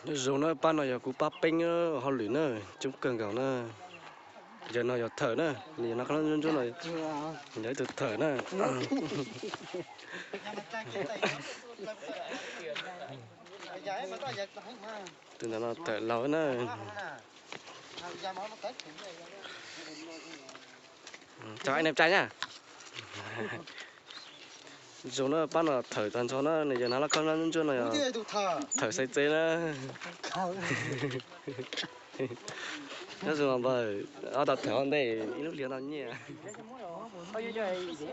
Nyob zoo na, pab no yog kuv pab Peeb hauj lwm na, coob kawg nkaus na. Yawg no yog thawm na, nws yog no qhov ntsuab ntsuab no, yog ib tug thawm na. Tus ntawm no thawm laug na. Chào anh đẹp trai nha. Zoo na, pab no thawm tag nrho na, nws yog no qhov ntsuab ntsuab no, thawm xaiv tsev na. Nyob zoo npawg, ob tau thawm ua ntej ib lub hlis tau nyiaj.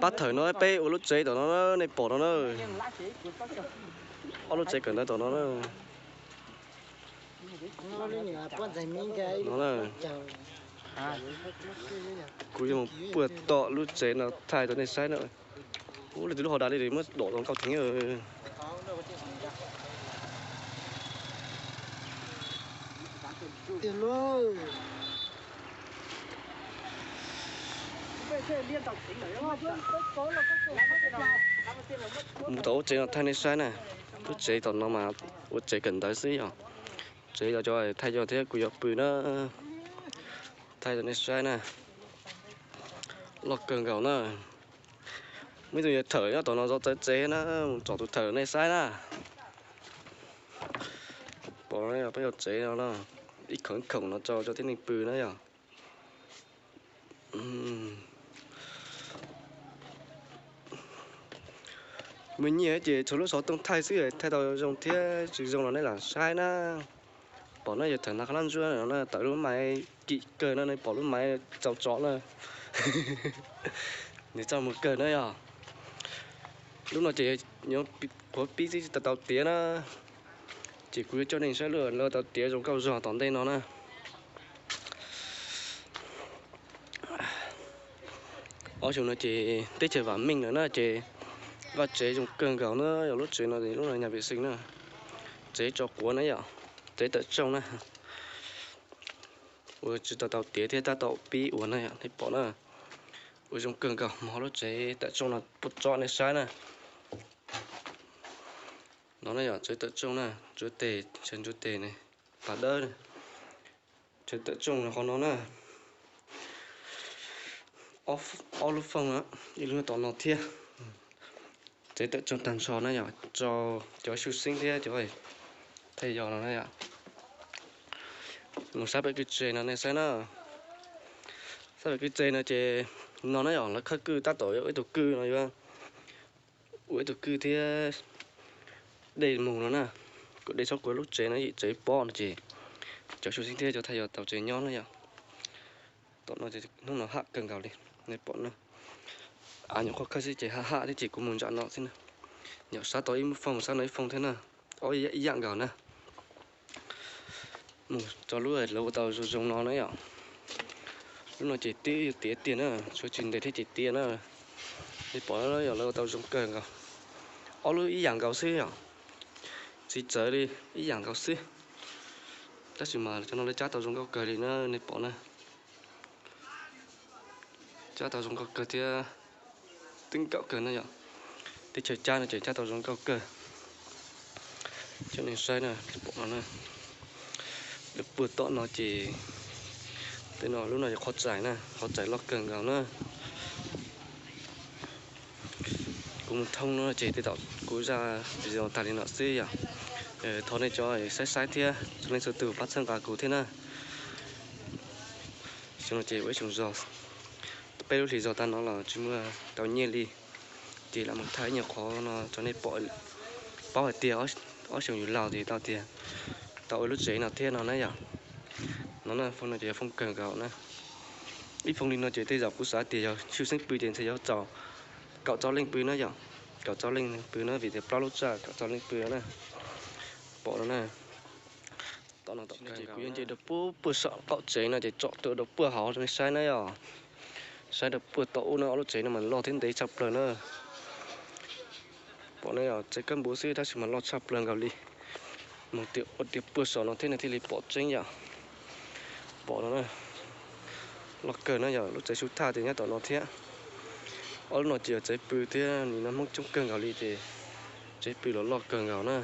Pab thawm no peb ua lub tsev tom no na, nej pom no na. Ob lub tsev kawm ntawv tom no na. No na, kuv yuav mus puag tom lub tsev no thaij rau nej saib na. Ub, leej twg lub hau dav li muab dom zoo nkauj theev. Mus tom lub tsev no thaij nej saib na. Lub tsev tom no mas ua tsev kawm ntawv xwb yog. Tsev yog cov thaij yog thiab kuv yuav pw na. Thaij rau nej saib na. Loj kawg nkaus na. Muaj ib tug yawg thawm nyob tom no zov txawv tsev na, mus tsom tus thawm nej saib na. Pom peb yog tsev no, ib khoom ib khoom no tso cov tib neeg pw na yog. Muaj nyiaj ces tshuav lub xov tooj thaij xwb, thaij tau zoo thiab tsis zoo los nej lam saib na. Pom no yog thawm no qhov lab ntsuab no tawm lub maiv kim kawg no, nej pom lub maiv txaus tso na. Nws txaj muag kawg na yog. Lub no ces qhuav pib xwb tsis tau tiav na. Ces kuv yuav coj nej saib lawv tau tiav zoo nkauj zog tom ntej no na. Ob xyoo no ces teb chaws vam meej lawm na ces vaj tsev zoo kawg nkaus na, yog lub tsev no lub no nhà vệ sinh na, tsev tso quav na yom, tsev tawm tsooj na. Ua tsis tau tau tiav thiab tab tom pib ua na yom, nej pom na. Ua zoo kawg nkaus, mus hauv lub tsev tawm tsooj no pub tsob nej saib na. No na yom, tsev tawm tsooj na, ntsuav tes, tsev ntsuav tes ne, pas dawb na. Tsev tawm tsooj qhov no na. Ob lub fooj na, ib lub tom no thiab. Tsev tawm tsooj tag nrho na yom, tso cov xyu xeeb thiab cov thaij yog no na yom. Mus sab pem kwj tse no nej saib na. Sab pem kwj tse no ces no na yom, lawv khawb kwj tab tom ua ib tug kwj no yuav ua ib tug kwj thiab dej mus no na. Kom dej txhob khuv lub tsev no, yim tsev pob no ces cov xyu xeeb thiab cov thaij yog tau tsev nyob na yom. Tom no ces hnub no haj kawg nkaus li, nej pom na. Av nyuam qhuav khawb xwb ces haj haj thiab ces kuv mus ntsam no xwb na. Nyom sab tau ib fooj, sab no ib fooj thiab na. Ob ib yam nkaus na. Mus tso lub lawv ua tau zoo zoo no na yom. Lub no ces twb tiav tiag na, tshuav tsis ntev thiab ces tiav na. Nej pom yog lawv ua tau zoo kawg nkaus. Ob lub ib yam nkaus xwb yom. Tsis txawv li, ib yam nkaus xwb. Tab sis mas cov no lawv cab tau zoo nkauj kawg li na, nej pom na. Cab tau zoo nkauj kawg thiab, teeb nkaum kawg na yom. Teb chaws cab no ces cab tau zoo nkauj kawg. Cov nej saib na, nej pom no na. Lawv puag tom no ces tej no lub no yog qhov txais na, qhov txais loj kawg nkaus na. Kuv mus thoob no ces tej zaum kuv zaj video tag li no xwb yom. Thov nej cov saib saib thiab, txhua leej txhua tus pab txhawb nqa kuv thiab na. Xyoo no ces ua ib xyoo zog, peb lub hlis zog tag no los tsis muaj tau nyiaj li, ces lam mus thaij ib nyuag qhov no rau nej pom, paub hais tias ob xyoo yus laus ces tau tias tau ua lub tsev no thiab no na yom. No na, fooj no ces yog fooj kawg nkaus na. Ib fooj li no ces tej zaum kuv xav tias yog xyu xeeb pw ces ntshe yuav txaus kaum txog leej pw na yom. Kaum txog leej pw na, vim tias plaub lub txaj kaum txog leej pw na. Pom no na. Tom no tom kawg kuv yuav nce rau puag puag saum qaum tsev no ces tsom tuaj rau puag hauv rau nej saib na yom. Saib rau puag tom ub no, ob lub tsev no mas loj thiab ntev tshaj plaws na. Pom na yom, tsev kab npuv xwb tab sis mas loj tshaj plaws nkaus li. Mus tias ua tias puag saum no thiab nws thiaj li pom tseeb yom. Pom no na, loj kawg na yom, lub tsev sub thaj ces nyob tom no thiab. Ob lub no ces yog tsev pw thiab, nim no Hmoob coob kawg nkaus li ces tsev pw los loj kawg nkaus na.